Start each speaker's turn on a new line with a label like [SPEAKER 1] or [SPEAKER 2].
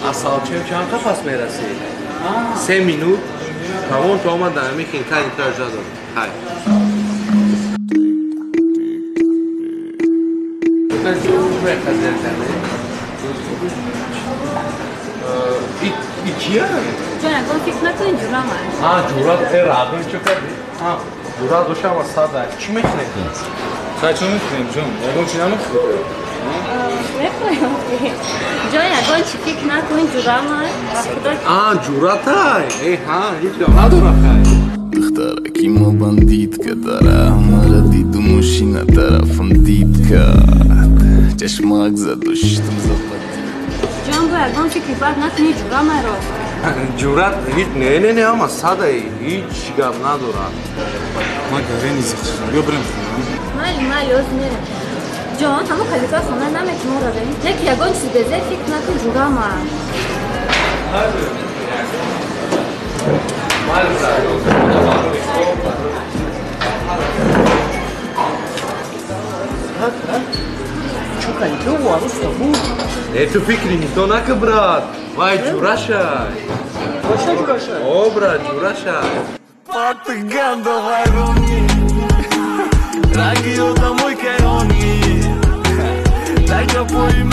[SPEAKER 1] Асалчем чанд қафас мерасӣ? 3 минут. Тамом то омад дар ҳамин хинкали тра ждать дорам. Хай. И кия?
[SPEAKER 2] Ҷон, ягон фикр накун, ҷурам аст.
[SPEAKER 1] А, ҷурат, э, радон чӣ кардӣ? А, ҷурат дошама сада. Чӣ мехӯред?
[SPEAKER 3] Хай, чӣ мехӯрем, ҷон? Ягон чӣ намехӯред?
[SPEAKER 2] Мехӯрем. Ҷон, ягон чӣ фикр накун, ҷурам аст.
[SPEAKER 1] А, ҷуратай? Э, ҳа, ҳеҷ гап надора, хай.
[SPEAKER 4] Духтараки мо бандитка дара, мара диду мошина тарафам дид кард, чашмак заду шиштам западид.
[SPEAKER 2] Ҷон, бо ягон фикри бад накунӣ, ҷурам рост.
[SPEAKER 1] Ҷурат ҳеҷ не, не, не, ама садай, ҳеҷ гап надорад.
[SPEAKER 3] Ма гарени зиқ шидам. Биё бирем хона.
[SPEAKER 2] Майли, майли, оз мерем. Ҷон, ҳамо калифаи хона намети мо равем. Яки ягон чизи безеб фикр накун, ҷурам аст.
[SPEAKER 1] Майли, брат.
[SPEAKER 5] Чё, калифа у арӯста буд?
[SPEAKER 1] Не, ту фикри нито нака, брат. Вай ҷурашай.
[SPEAKER 5] Точно ҷурашай?
[SPEAKER 1] О, брат, ҷурашай.
[SPEAKER 4] Патаганда вайрони, раги одамой кайони, дар гапои